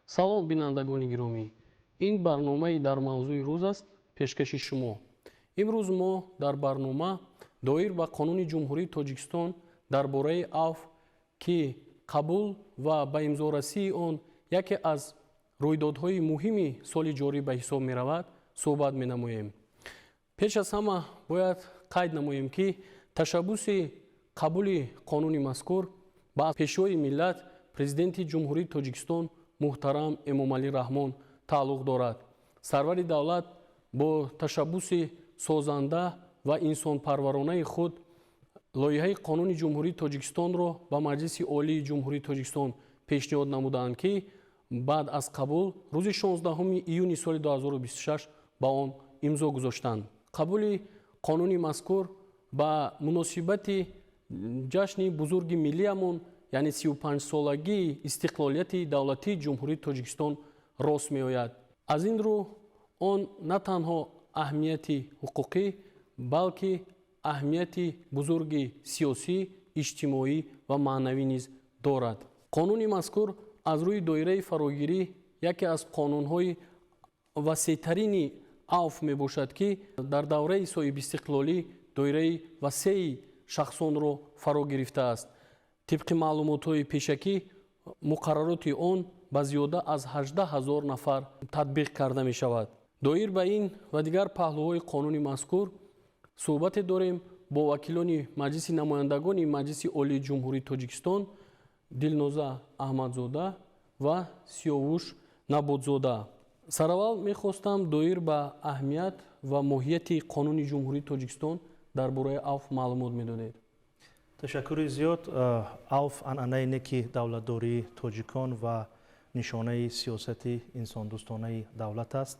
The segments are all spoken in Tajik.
Салом, бинандагони гиромӣ! Ин барномаи «Дар мавзӯи рӯз» аст, пешкаши шумо. Имрӯз мо дар барнома доир ба Қонуни Ҷумҳурии Тоҷикистон дар бораи авф, ки қабул ва ба имзорасии он яке аз рӯйдодҳои муҳими соли ҷорӣ ба ҳисоб меравад, суҳбат менамоем. Пеш аз ҳама бояд қайд намоем, ки ташаббуси қабули қонуни мазкур ба Пешвои миллат, Президенти Ҷумҳурии Тоҷикистон муҳтарам Эмомалӣ Раҳмон тааллуқ дорад. Сарвари давлат бо ташаббуси созанда ва инсонпарваронаи худ лоиҳаи Қонуни Ҷумҳурии Тоҷикистонро ба Маҷлиси Олии Ҷумҳурии Тоҷикистон пешниҳод намуданд, ки баъд аз қабул рӯзи 16 июни соли 2026 ба он имзо гузоштанд. Қабули қонуни мазкур ба муносибати ҷашни бузурги миллиамон, яъне 35-солагии истиқлолияти давлатии Ҷумҳурии Тоҷикистон рост меояд. Аз ин рӯ он на танҳо аҳамияти ҳуқуқӣ, балки аҳамияти бузурги сиёсӣ, иҷтимоӣ ва маънавӣ низ дорад. Қонуни мазкур аз рӯи доираи фарогирӣ яке аз қонунҳои васеътарини авф мебошад, ки дар давраи соҳибистиқлолӣ доираи васеи шахсонро фаро гирифтааст. Тибқи маълумотҳои пешакӣ, муқаррароти он ба зиёда аз 18 ҳазор нафар татбиқ карда мешавад. Доир ба ин ва дигар паҳлӯҳои қонуни мазкур суҳбате дорем бо вакилони Маҷлиси намояндагони Маҷлиси Олии Ҷумҳурии Тоҷикистон Дилноза Аҳмадзода ва Сиёвуш Наботзода. Сараввал мехостам доир ба аҳамият ва моҳияти Қонуни Ҷумҳурии Тоҷикистон дар бораи авф маълумот медодед. Ташаккури зиёд. Авф анъанаи неки давлатдории тоҷикон ва нишонаи сиёсати инсондӯстонаи давлат аст.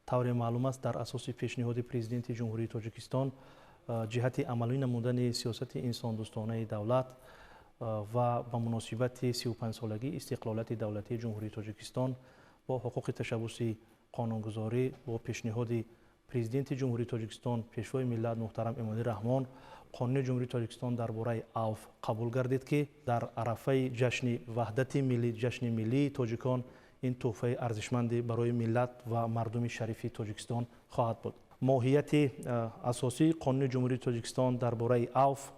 Тавре маълум аст, дар асоси пешниҳоди Президенти Ҷумҳурии Тоҷикистон ҷиҳати амалӣ намудани сиёсати инсондӯстонаи давлат ва ба муносибати 35-солагии истиқлолияти давлатии Ҷумҳурии Тоҷикистон бо ҳуқуқи ташаббуси қонунгузорӣ, бо пешниҳоди Президенти Ҷумҳурии Тоҷикистон, Пешвои миллат муҳтарам Эмомалӣ Раҳмон Қонуни Ҷумҳурии Тоҷикистон дар бораи авф қабул гардид, ки дар арафаи ҷашни ваҳдати миллӣ, ҷашни миллии тоҷикон, ин тӯҳфаи арзишманде барои миллат ва мардуми шарифи Тоҷикистон хоҳад буд. Моҳияти асосии Қонуни Ҷумҳурии Тоҷикистон дар бораи авф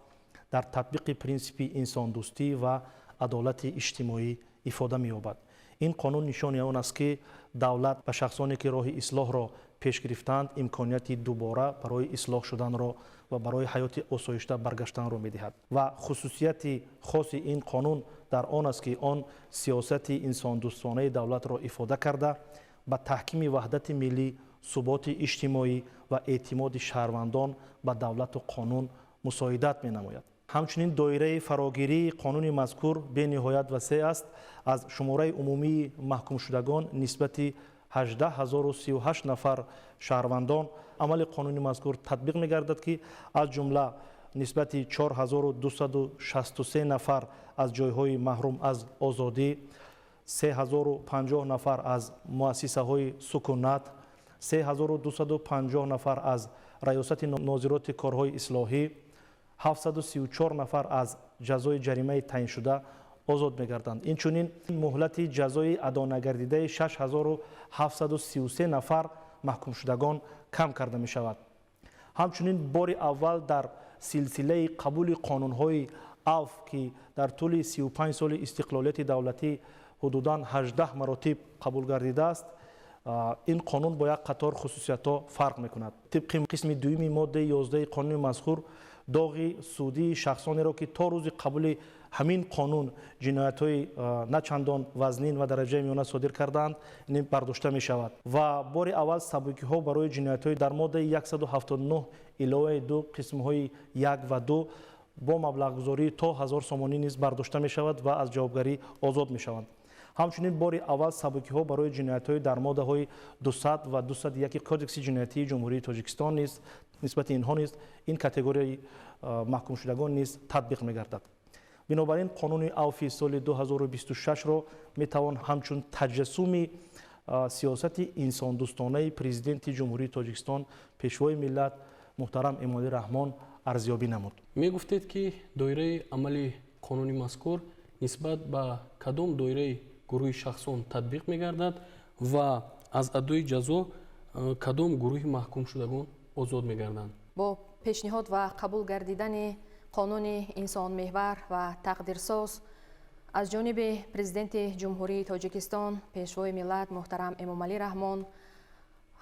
дар татбиқи принсипи инсондӯстӣ ва адолати иҷтимоӣ ифода меёбад. Ин қонун нишони он аст, ки давлат ба шахсоне, ки роҳи ислоҳро пеш гирифтаанд, имконияти дубора барои ислоҳ шуданро ва барои ҳаёти осоишта баргаштанро медиҳад. Ва хусусияти хоси ин қонун дар он аст, ки он сиёсати инсондӯстонаи давлатро ифода карда, ба таҳкими ваҳдати миллӣ, суботи иҷтимоӣ ва эътимоди шаҳрвандон ба давлату қонун мусоидат менамояд. Ҳамчунин доираи фарогирии қонуни мазкур бениҳоят васеъ аст. Аз шумораи умумии маҳкумшудагон нисбати 18 038 нафар шаҳрвандон амали қонуни мазкур татбиқ мегардад, ки аз ҷумла нисбати 4263 нафар аз ҷойҳои маҳрум аз озодӣ, 3050 нафар аз муассисаҳои сукунат, 3250 нафар аз раёсати нозироти корҳои ислоҳӣ, 734 нафар аз ҷазои ҷаримаи таъиншуда озод мегарданд. Инчунин муҳлати ҷазои адонагардидаи 6733 нафар маҳкумшудагон кам карда мешавад. Ҳамчунин бори аввал дар силсилаи қабули қонунҳои авф, ки дар тӯли 35 соли истиқлолияти давлатӣ ҳудудан 18 маротиб қабул гардидааст, ин қонун бо як қатор хусусиятҳо фарқ мекунад. Тибқи қисми дуюми моддаи 11 қонуни мазкур, доғи судии шахсонеро, ки то рӯзи қабули ҳамин қонун ҷиноятҳои на чандон вазнин ва дараҷаи миёна содир кардаанд, бардошта мешавад. Ва бори аввал сабукиҳо барои ҷиноятҳои дар моддаи 179 иловаи 2 қисмҳои 1 ва 2 бо маблағгузории то 1000 сомонӣ низ бардошта мешавад ва аз ҷавобгарӣ озод мешаванд. Ҳамчунин бори аввал сабукиҳо барои ҷиноятҳои дар моддаҳои 200 ва 201 Кодекси ҷиноятии Ҷумҳурии Тоҷикистон низ нисбати инҳо низ, ин категорияи маҳкумшудагон низ татбиқ мегардад. Бинобар ин қонуни авфи соли 2026-ро метавон ҳамчун таҷассуми сиёсати инсондӯстонаи Президенти Ҷумҳурии Тоҷикистон, Пешвои миллат муҳтарам Эмомалӣ Раҳмон арзёбӣ намуд. Мегуфтед, ки доираи амали қонуни мазкур нисбат ба кадом доираи гурӯҳи шахсон татбиқ мегардад ва аз адои ҷазо кадом гурӯҳи маҳкумшудагон озод мегарданд? Бо пешниҳод ва қабул гардидани қонуни инсонмеҳвар ва тақдирсоз аз ҷониби Президенти Ҷумҳурии Тоҷикистон, Пешвои миллат муҳтарам Эмомалӣ Раҳмон,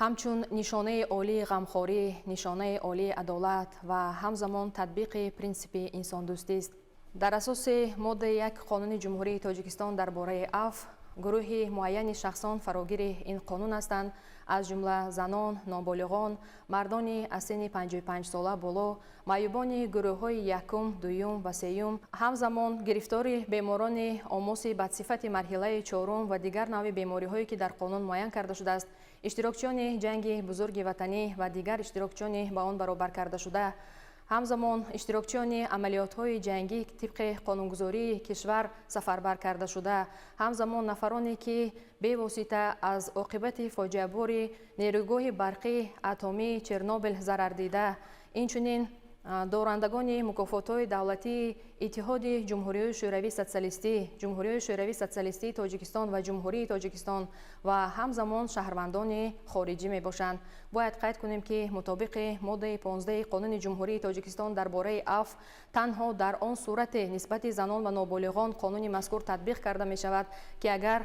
ҳамчун нишонаи олии ғамхорӣ, нишонаи олии адолат ва ҳамзамон татбиқи принсипи инсондӯстист. Дар асоси моддаи 1 Қонуни Ҷумҳурии Тоҷикистон дар бораи афв, гурӯҳи муайяни шахсон фарогири ин қонун ҳастанд, аз ҷумла занон, ноболиғон, мардони аз синни 55 сола боло, маъюбони гурӯҳҳои якум, дуюм ва сеюм, ҳамзамон гирифтори беморони омоси бадсифати марҳилаи чорум ва дигар навъи бемориҳое, ки дар қонун муайян карда шудааст, иштирокчиёни ҷанги бузурги ватанӣ ва дигар иштирокчиёни ба он баробар кардашуда, ҳамзамон иштирокчиёни амалиётҳои ҷангӣ тибқи қонунгузории кишвар сафарбар кардашуда, ҳамзамон нафароне, ки бевосита аз оқибати фоҷиабори нерӯгоҳи барқии атомии Чернобил зарар дида, инчунин дорандагони мукофотҳои давлатии Иттиҳоди Ҷумҳуриҳои Шӯравии Социалистӣ, Ҷумҳуриҳои Шӯравии Социалистии Тоҷикистон ва Ҷумҳурии Тоҷикистон ва ҳамзамон шаҳрвандони хориҷӣ мебошанд. Бояд қайд кунем, ки мутобиқи моддаи 15 Қонуни Ҷумҳурии Тоҷикистон дар бораи афв, танҳо дар он сурате нисбати занон ва ноболиғон қонуни мазкур татбиқ карда мешавад, ки агар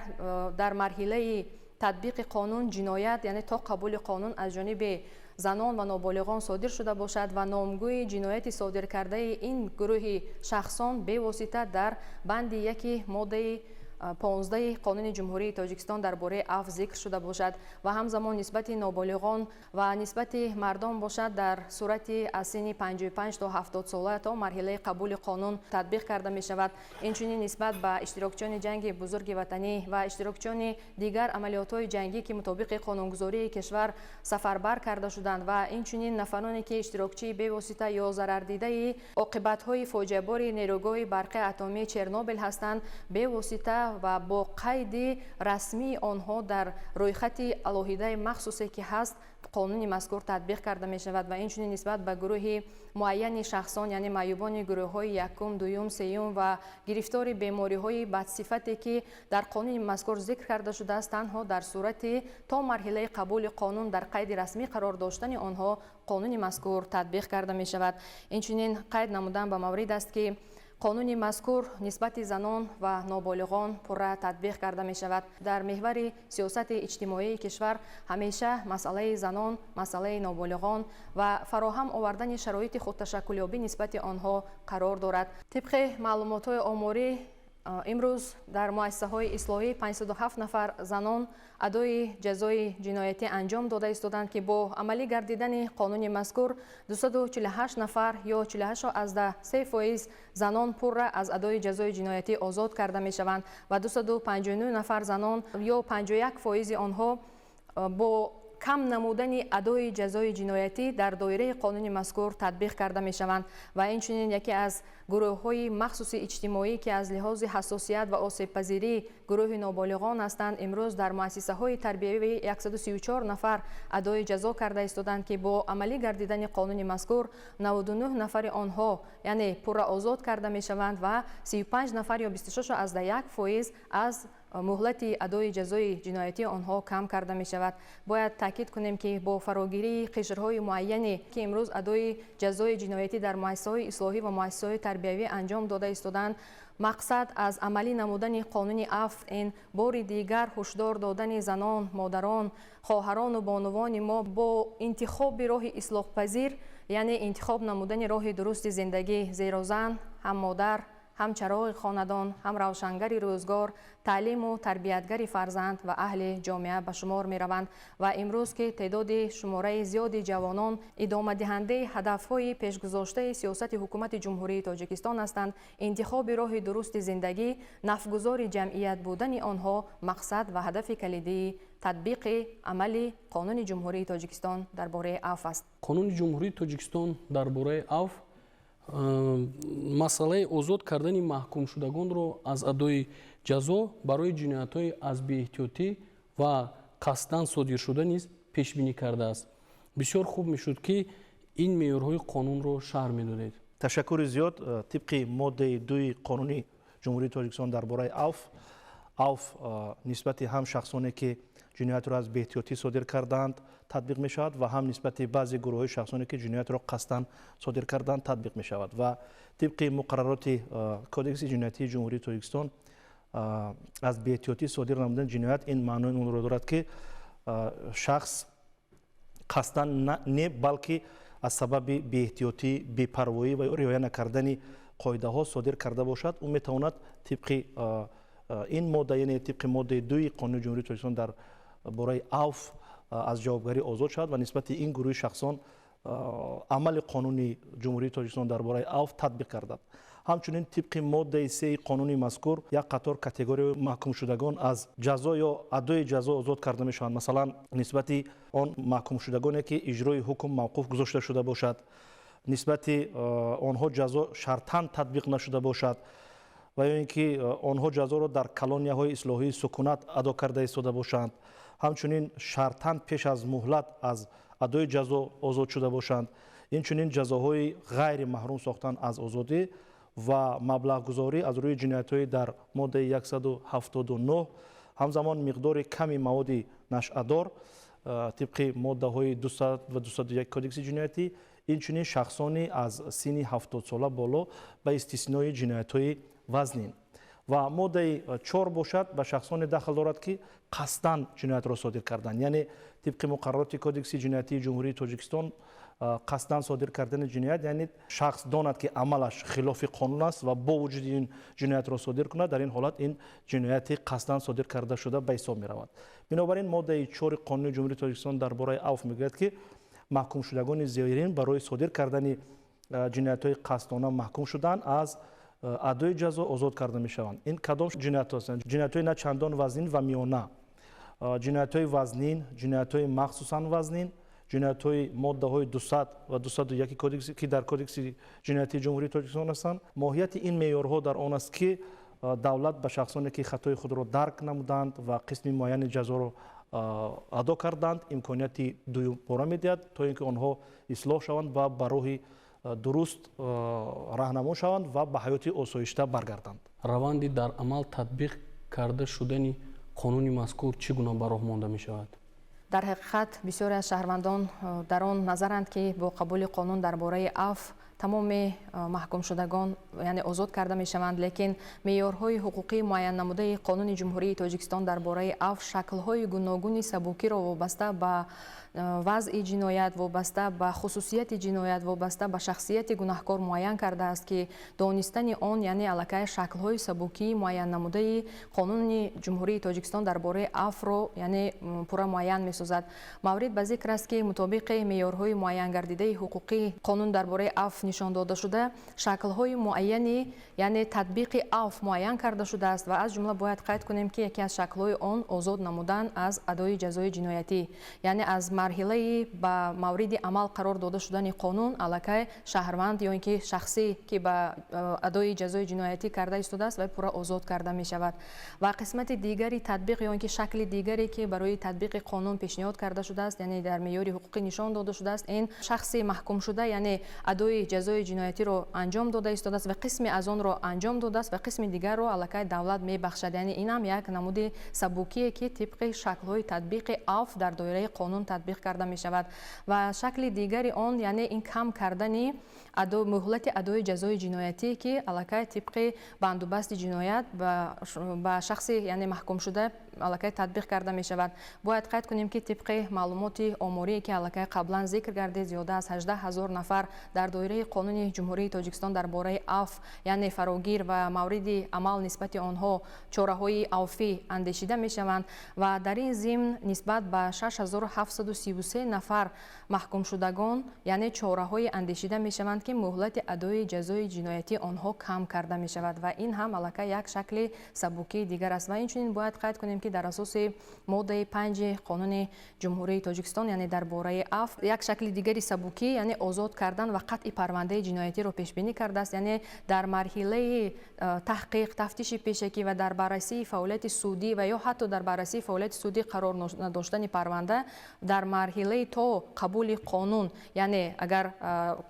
дар марҳилаи татбиқи қонун ҷиноят, яъне то қабули қонун, аз ҷониби занон ва ноболиғон содир шуда бошад ва номгӯи ҷинояти содиркардаи ин гурӯҳи шахсон бевосита дар банди 1 моддаи 15 Қонуни Ҷумҳурии Тоҷикистон дар бораи афв зикр шуда бошад ва ҳамзамон нисбати ноболиғон ва нисбати мардон бошад, дар сурати аз синни 55 то 70 сола то марҳилаи қабули қонун татбиқ карда мешавад. Инчунин нисбат ба иштирокчиёни ҷанги бузурги ватанӣ ва иштирокчиёни дигар амалиётҳои ҷангӣ, ки мутобиқи қонунгузории кишвар сафарбар карда шуданд, ва инчунин нафароне, ки иштирокчии бевосита ё зарардидаи оқибатҳои фоҷиабори нерӯгоҳи барқи атомии Чернобил ҳастанд, бевосита ва бо қайди расмии онҳо дар рӯйхати алоҳидаи махсусе, ки ҳаст, қонуни мазкур татбиқ карда мешавад. Ва инчунин нисбат ба гурӯҳи муайяни шахсон, яъне маъюбони гурӯҳҳои якум, дуюм, сеюм ва гирифтори бемориҳои бадсифате, ки дар қонуни мазкур зикр карда шудааст, танҳо дар сурати то марҳилаи қабули қонун дар қайди расмӣ қарор доштани онҳо қонуни мазкур татбиқ карда мешавад. Инчунин қайд намудан ба маврид аст, ки қонуни мазкур нисбати занон ва ноболиғон пурра татбиқ карда мешавад. Дар меҳвари сиёсати иҷтимоии кишвар ҳамеша масъалаи занон, масъалаи ноболиғон ва фароҳам овардани шароити худташаккулёбӣ нисбати онҳо қарор дорад. Тибқи маълумотҳои оморӣ, имрӯз дар муассисаҳои ислоҳӣ 507 нафар занон адои ҷазои ҷиноятӣ анҷом дода истоданд, ки бо амалӣ гардидани қонуни мазкур 248 нафар ё 48,3% занон пурра аз адои ҷазои ҷиноятӣ озод карда мешаванд ва 259 нафар занон ё 51% онҳо бо кам намудани адои ҷазои ҷиноятӣ дар доираи қонуни мазкур татбиқ карда мешаванд. Ва инчунин яке аз гурӯҳҳои махсуси иҷтимоӣ, ки аз лиҳози ҳассосият ва осебпазирӣ гурӯҳи ноболиғон ҳастанд, имрӯз дар муассисаҳои тарбиявӣ 134 нафар адои ҷазо карда истоданд, ки бо амалӣ гардидани қонуни мазкур 99 нафари онҳо, яъне пурра озод карда мешаванд ва 35 нафар ё 26,1% аз муҳлати адои ҷазои ҷиноятии онҳо кам карда мешавад. Бояд таъкид кунем, ки бо фарогирии қишрҳои муайяне, ки имрӯз адои ҷазои ҷиноятӣ дар муассисаҳои ислоҳӣ ва муассисаҳои тарбиявӣ анҷом дода истоданд, мақсад аз амалӣ намудани қонуни афв ин бори дигар ҳушдор додани занон, модарон, хоҳарону бонувони мо бо интихоби роҳи ислоҳпазир, яъне интихоб намудани роҳи дурусти зиндагӣ, зеро зан ҳам модар, ҳам чароғи хонадон, ҳам равшангари рӯзгор, таълиму тарбиятгари фарзанд ва аҳли ҷомеа ба шумор мераванд. Ва имрӯз, ки теъдоди шумораи зиёди ҷавонон идомадиҳандаи ҳадафҳои пешгузоштаи сиёсати ҳукумати Ҷумҳурии Тоҷикистон ҳастанд, интихоби роҳи дурусти зиндагӣ, нафгузори ҷамъият будани онҳо мақсад ва ҳадафи калидии татбиқи амали Қонуни Ҷумҳурии Тоҷикистон дар бораи афв аст. Қонуни Ҷумҳурии Тоҷикистон дар бораи афв масъалаи озод кардани маҳкумшудагонро аз адои ҷазо барои ҷиноятҳои аз беэҳтиётӣ ва қасдан содиршуда низ пешбинӣ кардааст. Бисёр хуб мешуд, ки ин меъёрҳои қонунро шарҳ медодед. Ташаккури зиёд. Тибқи моддаи 2 Қонуни Ҷумҳурии Тоҷикистон дар бораи афв, Авф нисбати ҳам шахсоне, ки ҷиноятро аз беэҳтиётӣ содир кардаанд, татбиқ мешавад ва ҳам нисбати баъзе гурӯҳҳои шахсоне, ки ҷиноятро қасдан содир карданд, татбиқ мешавад. Ва тибқи муқаррароти Кодекси ҷиноятии Ҷумҳурии Тоҷикистон, аз беэҳтиётӣ содир намудани ҷиноят ин маънои онро дорад, ки шахс қасдан не, балки аз сабаби беэҳтиётӣ, бепарвоӣ ва риоя накардани қоидаҳо содир карда бошад, ӯ метавонад тибқи ин модда, яъне тибқи моддаи 2-и Қонуни Ҷумҳурии Тоҷикистон дар бораи авф, аз ҷавобгарӣ озод шавад ва нисбати ин гурӯҳи шахсон амали Қонуни Ҷумҳурии Тоҷикистон дар бораи авф татбиқ гардад. Ҳамчунин, тибқи моддаи 3-и қонуни мазкур, як қатор категорияи маҳкумшудагон аз ҷазо ё адои ҷазо озод карда мешаванд. Масалан, нисбати он маҳкумшудагоне, ки иҷрои ҳукм мавқуф гузошта шуда бошад, нисбати онҳо ҷазо шартан татбиқ нашуда бошад ва ё ин ки онҳо ҷазоро дар колонияҳои ислоҳии сукунат адо карда истода бошанд, ҳамчунин шартан пеш аз муҳлат аз адои ҷазо озод шуда бошанд, инчунин ҷазоҳои ғайри маҳрум сохтан аз озодӣ ва маблағгузорӣ аз рӯи ҷиноятҳои дар моддаи 179, ҳамзамон миқдори ками маводи нашъадор тибқи моддаҳои 200 ва 201 Кодекси ҷиноятӣ, инчунин шахсони аз синни 70сола боло ба истиснои ҷиноятҳои вазнин. Ва моддаи 4 бошад, ба шахсоне дахл дорад, ки қасдан ҷиноятро содир карданд, яъне тибқи муқаррароти Кодекси ҷиноятии Ҷумҳурии Тоҷикистон, қасдан содир кардани ҷиноят, яъне шахс донад, ки амалаш хилофи қонун аст ва бо вуҷуди ин ҷиноятро содир кунад, дар ин ҳолат ин ҷинояти қасдан содир карда шуда ба ҳисоб меравад. Бинобар ин, моддаи 4-и Қонуни Ҷумҳурии Тоҷикистон дар бораи авф мегӯяд, ки маҳкумшудагони зерин барои содир кардани ҷиноятҳои қасдона маҳкум шуданд, аз адои ҷазо озод карда мешаванд. Ин кадом ҷиноятҳо ҳастанд? Ҷиноятҳои на чандон вазнин ва миёна, ҷиноятҳои вазнин, ҷиноятҳои махсусан вазнин, ҷиноятҳои моддаҳои 200 ва 201 кодекси, ки дар Кодекси ҷиноятии Ҷумҳурии Тоҷикистон ҳастанд. Моҳияти ин меъёрҳо дар он аст, ки давлат ба шахсоне, ки хатои худро дарк намуданд ва қисми муайяни ҷазоро адо карданд, имконияти дуюмбора медиҳад, то ин ки онҳо ислоҳ шаванд ва ба роҳи дуруст раҳнамо шаванд ва ба ҳаёти осоишта баргарданд. Раванди дар амал татбиқ карда шудани қонуни мазкур чӣ гуна ба роҳ монда мешавад? Дар ҳақиқат, бисёре аз шаҳрвандон дар он назаранд, ки бо қабули қонун дар бораи афв тамоми маҳкумшудагон, яъне, озод карда мешаванд, лекин меъёрҳои ҳуқуқии муайяннамудаи Қонуни Ҷумҳурии Тоҷикистон дар бораи афв шаклҳои гуногуни сабукиро вобаста ба вазъи ҷиноят, вобаста ба хусусияти ҷиноят, вобаста ба шахсияти гунаҳкор муайян кардааст, ки донистани он, яъне аллакай шаклҳои сабукии муайяннамудаи Қонуни Ҷумҳурии Тоҷикистон дар бораи афвро, яъне, пурра муайян месозад. Маврид ба зикр аст, ки мутобиқи меъёрҳои муайянгардидаи ҳуқуқии қонун дар бораи афв нишон дода шуда, шаклҳои муайяни, яъне, татбиқи афв муайян карда шудааст ва аз ҷумла бояд қайд кунем, ки яке аз шаклҳои он озод намудан аз адои ҷазои ҷиноятӣ, яъне аз марҳилаи ба мавриди амал қарор дода шудани қонун аллакай шаҳрванд ё ин ки шахсе, ки ба адои ҷазои ҷиноятӣ карда истодааст, вай пурра озод карда мешавад. Ва қисмати дигари татбиқ ё ин ки шакли дигаре, ки барои татбиқи қонун пешниҳод карда шудааст, яъне дар меъёри ҳуқуқӣ нишон дода шудааст, ин шахси маҳкумшуда, яъне адои ҷазои ҷиноятиро анҷом дода истодааст ва қисме аз онро анҷом додааст ва қисми дигарро аллакай давлат мебахшад. Яъне ин ҳам як намуди сабукие, ки тибқи шаклҳои татбиқи афв дар доираи қонун татбиқ карда мешавад. Ва шакли дигари он, яъне ин кам кардани муҳлати адои ҷазои ҷиноятӣ, ки аллакай тибқи бандубасти ҷиноят ба шахси, яъне, маҳкумшуда аллакай татбиқ карда мешавад. Бояд қайд кунем, ки тибқи маълумоти оморие, ки аллакай қаблан зикр гардид, зиёда аз 18 ҳазор нафар дар доираи Қонуни Ҷумҳурии Тоҷикистон дар бораи афв, яъне фарогир ва мавриди амал нисбати онҳо чораҳои авфӣ андешида мешаванд ва дар ин зимн нисбат ба 6733 нафар маҳкумшудагон, яъне, чораҳое андешида мешаванд, ки муҳлати адои ҷазои ҷиноятии онҳо кам карда мешавад ва ин ҳам аллакай як шакли сабукии дигар аст. Ва инчунин бояд қайд кунем, ки ки дар асоси моддаи 5 Қонуни Ҷумҳурии Тоҷикистон, яъне дар бораи афв, як шакли дигари сабукӣ, яъне озод кардан ва қатъи парвандаи ҷиноятиро пешбинӣ кардааст. Яъне дар марҳилаи таҳқиқ, тафтиши пешакӣ ва дар баррасии фаъолияти судӣ ва ё ҳатто дар баррасии фаъолияти судӣ қарор надоштани парванда дар марҳилаи то қабули қонун, яъне агар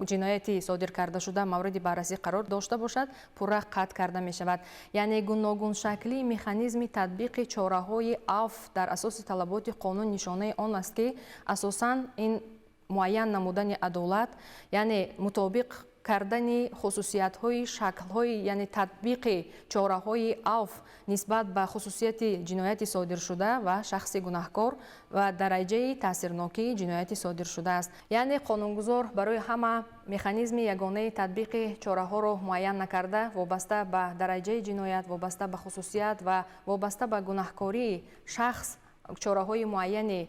ҷинояти содир карда шуда мавриди баррасӣ қарор дошта бошад, пурра қатъ карда мешавад. Яъне гуногуншаклии механизми татбиқи чораҳои афв дар асоси талаботи қонун нишонаи он аст, ки асосан ин муайян намудани адолат, яъне мутобиқ кардани хусусиятҳои шаклҳои, яъне татбиқи чораҳои афв нисбат ба хусусияти ҷинояти содиршуда ва шахси гунаҳкор ва дараҷаи таъсирнокии ҷинояти содиршуда аст. Яъне қонунгузор барои ҳама механизми ягонаи татбиқи чораҳоро муайян накарда, вобаста ба дараҷаи ҷиноят, вобаста ба хусусият ва вобаста ба гунаҳкории шахс чораҳои муайяни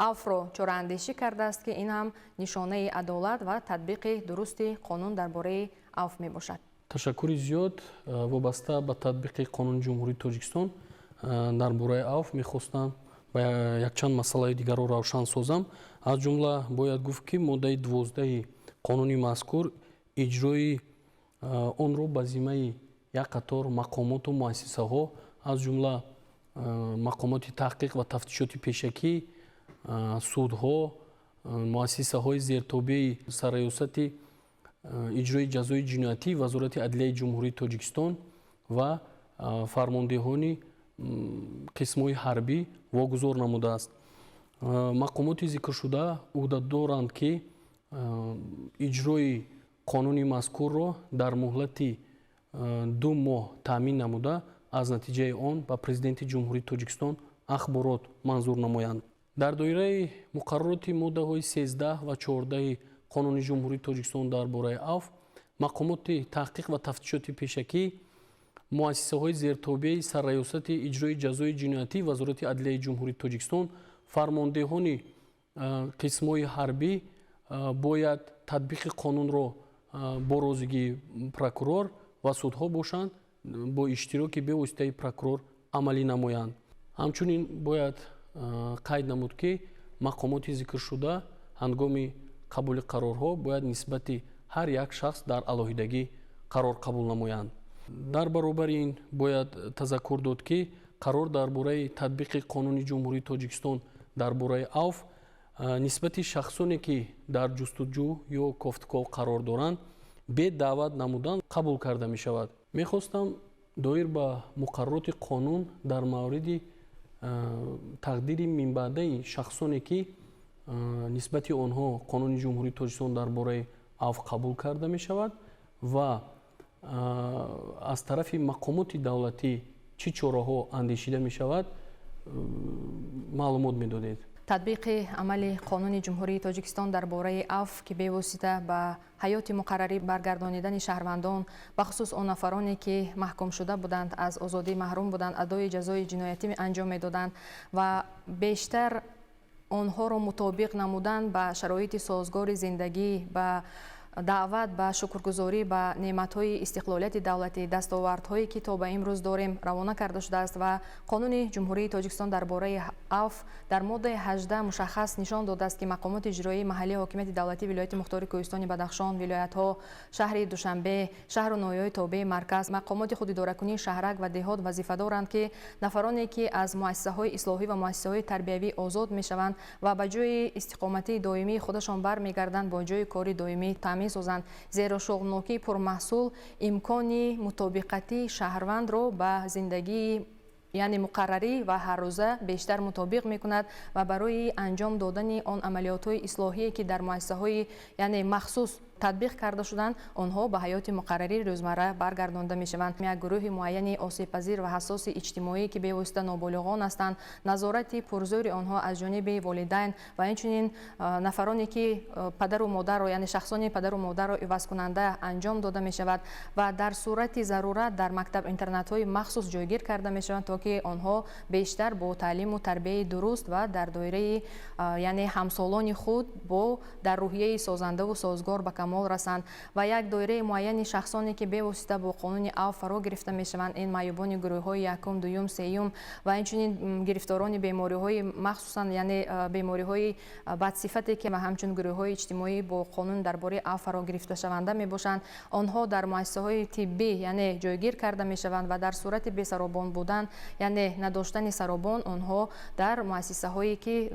афвро чораандешӣ кардааст, ки ин ҳам нишонаи адолат ва татбиқи дурусти қонун дар бораи афв мебошад. Ташаккури зиёд. Вобаста ба татбиқи Қонуни Ҷумҳурии Тоҷикистон дар бораи афв мехостам ба якчанд масъалаи дигарро равшан созам. Аз ҷумла бояд гуфт, ки моддаи 12-и қонуни мазкур иҷрои онро ба зиммаи як қатор мақомоту муассисаҳо, аз ҷумла мақомоти таҳқиқ ва тафтишоти пешакӣ, судҳо, муассисаҳои зертобеи Сарраёсати иҷрои ҷазои ҷиноятӣ Вазорати адлияи Ҷумҳурии Тоҷикистон ва фармондеҳони қисмҳои ҳарбӣ вогузор намудааст. Мақомоти зикршуда ӯҳдадоранд, ки иҷрои қонуни мазкурро дар муҳлати 2 моҳ таъмин намуда, аз натиҷаи он ба Президенти Ҷумҳурии Тоҷикистон ахборот манзур намоянд. Дар доираи муқаррароти моддаҳои 13 ва 14 Қонуни Ҷумҳурии Тоҷикистон дар бораи афв, мақомоти таҳқиқ ва тафтишоти пешакӣ, муассисаҳои зертобеи Сарраёсати иҷрои ҷазои ҷиноятӣ Вазорати адлияи Ҷумҳурии Тоҷикистон, фармондеҳони қисмҳои ҳарбӣ бояд татбиқи қонунро бо розигии прокурор ва судҳо бошанд, бо иштироки бевоситаи прокурор амалӣ намоянд. Ҳамчунин бояд қайд намуд, ки мақомоти зикршуда ҳангоми қабули қарорҳо бояд нисбати ҳар як шахс дар алоҳидагӣ қарор қабул намоянд. Дар баробари ин бояд тазаккур дод, ки қарор дар бораи татбиқи Қонуни Ҷумҳурии Тоҷикистон дар бораи афв нисбати шахсоне, ки дар ҷустуҷӯ ё кофтуков қарор доранд, бе даъват намудан қабул карда мешавад. Мехостам доир ба муқаррароти қонун дар мавриди тақдири минбаъдаи шахсоне, ки нисбати онҳо Қонуни Ҷумҳурии Тоҷикистон дар бораи афв қабул карда мешавад ва аз тарафи мақомоти давлатӣ чӣ чораҳо андешида мешавад, маълумот медодед. Татбиқи амали Қонуни Ҷумҳурии Тоҷикистон дар бораи афв, ки бевосита ба ҳаёти муқаррарӣ баргардонидани шаҳрвандон, бахусус он нафароне, ки маҳкум шуда буданд, аз озодӣ маҳрум буданд, адои ҷазои ҷиноятӣ анҷом медоданд ва бештар онҳоро мутобиқ намудан ба шароити созгори зиндагӣ, ба даъват ба шукргузорӣ ба неъматҳои истиқлолияти давлатӣ, дастовардҳое, ки то ба имрӯз дорем, равона карда шудааст. Ва Қонуни Ҷумҳурии Тоҷикистон дар бораи афв дар моддаи 18 мушаххас нишон додааст, ки мақомоти иҷроии маҳаллии ҳокимияти давлатии вилояти мухтори Кӯҳистони Бадахшон, вилоятҳо, шаҳри Душанбе, шаҳру ноҳияҳои тобеи марказ, мақомоти худидоракунии шаҳрак ва деҳот вазифа доранд, ки нафароне, ки аз муассисаҳои ислоҳӣ ва муассисаҳои тарбиявӣ озод мешаванд ва ба ҷои истиқоматии доимии худашон бармегарданд, бо ҷои кори доимӣ таъмин созанд, зеро шуғлнокии пурмаҳсул имкони мутобиқатии шаҳрвандро ба зиндагии, яъне муқаррарӣ ва ҳаррӯза бештар мутобиқ мекунад ва барои анҷом додани он амалиётҳои ислоҳие, ки дар муассисаҳои, яъне махсус татбиқ карда шуданд, онҳо ба ҳаёти муқаррарии рӯзмарра баргардонда мешаванд. Як гурӯҳи муайяни осебпазир ва ҳассоси иҷтимоӣ, ки бевосита ноболиғон ҳастанд, назорати пурзӯри онҳо аз ҷониби волидайн ва инчунин нафароне, ки падару модарро, яъне шахсони падару модарро ивазкунанда анҷом дода мешавад ва дар сурати зарурат дар мактаб-интернатҳои махсус ҷойгир карда мешаванд, то ки онҳо бештар бо таълиму тарбияи дуруст ва дар доираи, яъне ҳамсолони худ бо дар рӯҳияи созандаву созгор ба камол. Камол расанд ва як доираи муайяни шахсоне, ки бевосита бо қонуни авф фаро гирифта мешаванд, ин маъюбони гурӯҳҳои якум, дуюм, сеюм ва инчунин гирифторони бемориҳои махсусан, яъне бемориҳои бадсифате, ки ҳамчун гурӯҳҳои иҷтимоӣ бо қонун дар бораи авф фаро гирифташаванда мебошанд, онҳо дар муассисаҳои тиббӣ, яъне ҷойгир карда мешаванд ва дар сурати бесаробон будан, яъне надоштани саробон, онҳо дар муассисаҳое, ки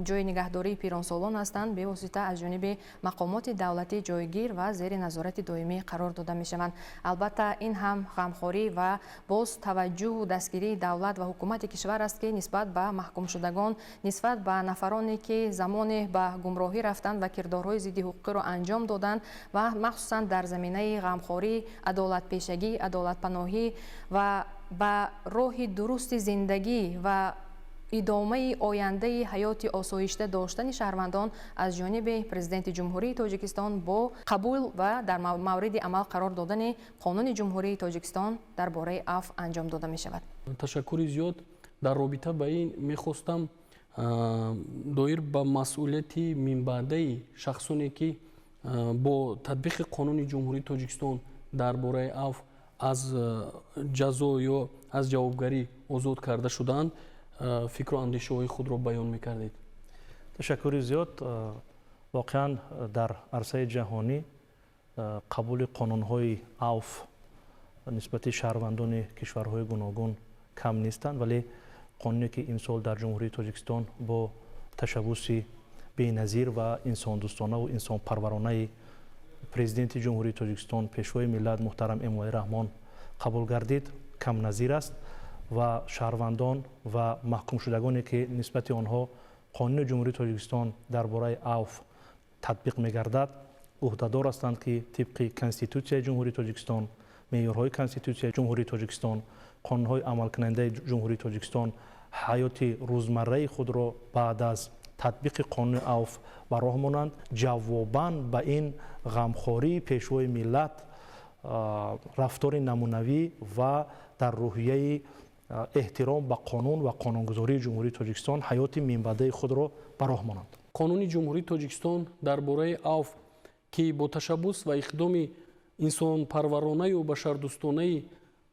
ҷойи нигаҳдории пиронсолон ҳастанд, бевосита аз ҷониби мақомоти давлатӣ ҷойгир ва зери назорати доимӣ қарор дода мешаванд. Албатта, ин ҳам ғамхорӣ ва боз таваҷҷӯҳу дастгирии давлат ва ҳукумати кишвар аст, ки нисбат ба маҳкумшудагон, нисбат ба нафароне, ки замоне ба гумроҳӣ рафтанд ва кирдорҳои зидди ҳуқуқиро анҷом доданд ва махсусан дар заминаи ғамхорӣ, адолатпешагӣ, адолатпаноҳӣ ва ба роҳи дурусти зиндагӣ ва идомаи ояндаи ҳаёти осоишта доштани шаҳрвандон аз ҷониби Президенти Ҷумҳурии Тоҷикистон бо қабул ва дар мавриди амал қарор додани Қонуни Ҷумҳурии Тоҷикистон дар бораи авф анҷом дода мешавад. Ташаккури зиёд. Дар робита ба ин мехостам доир ба масъулияти минбаъдаи шахсоне, ки бо татбиқи Қонуни Ҷумҳурии Тоҷикистон дар бораи авф аз ҷазо ё аз ҷавобгарӣ озод карда шудаанд, фикру андешаҳои худро баён мекардед. Ташаккури зиёд. Воқеан, дар арсаи ҷаҳонӣ қабули қонунҳои авф нисбати шаҳрвандони кишварҳои гуногун кам нестанд, вале қонуне, ки имсол дар Ҷумҳурии Тоҷикистон бо ташаббуси беназир ва инсондӯстонаву инсонпарваронаи Президенти Ҷумҳурии Тоҷикистон, Пешвои миллат муҳтарам Эмомалӣ Раҳмон қабул гардид, камназир аст ва шаҳрвандон ва маҳкумшудагоне, ки нисбати онҳо Қонуни Ҷумҳурии Тоҷикистон дар бораи авф татбиқ мегардад, ӯҳдадор ҳастанд, ки тибқи Конститутсияи Ҷумҳурии Тоҷикистон, меъёрҳои Конститутсияи Ҷумҳурии Тоҷикистон, қонунҳои амалкунандаи Ҷумҳурии Тоҷикистон ҳаёти рӯзмарраи худро баъд аз татбиқи қонуни авф ба роҳ монанд. Ҷавобан ба ин ғамхории Пешвои миллат, рафтори намунавӣ ва дар рӯҳияи эҳтиром ба қонун ва қонунгузории Ҷумҳурии Тоҷикистон ҳаёти минбаъдаи худро ба роҳ монанд. Қонуни Ҷумҳурии Тоҷикистон дар бораи авф, ки бо ташаббус ва иқдоми инсонпарваронаю башардӯстонаи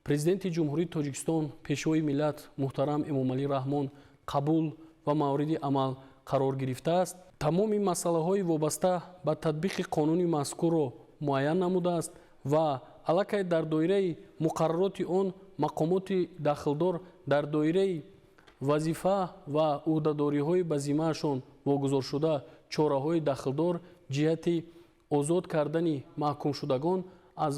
Президенти Ҷумҳурии Тоҷикистон, Пешвои миллат муҳтарам Эмомалӣ Раҳмон қабул ва мавриди амал қарор гирифтааст, тамоми масъалаҳои вобаста ба татбиқи қонуни мазкурро муайян намудааст ва аллакай дар доираи муқаррароти он мақомоти дахлдор дар доираи вазифа ва ӯҳдадориҳои ба зиммаашон вогузоршуда чораҳои дахлдор ҷиҳати озод кардани маҳкумшудагон аз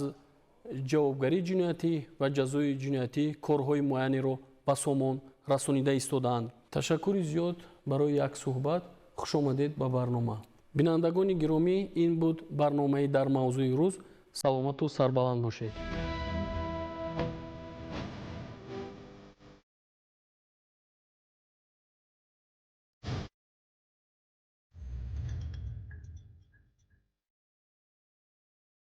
ҷавобгарии ҷиноятӣ ва ҷазои ҷиноятӣ корҳои муайянеро ба сомон расонида истодаанд. Ташаккури зиёд барои як суҳбат. Хушомадед ба барнома. Бинандагони гиромӣ, ин буд барномаи «Дар мавзӯи рӯз». Саломату сарбаланд бошед.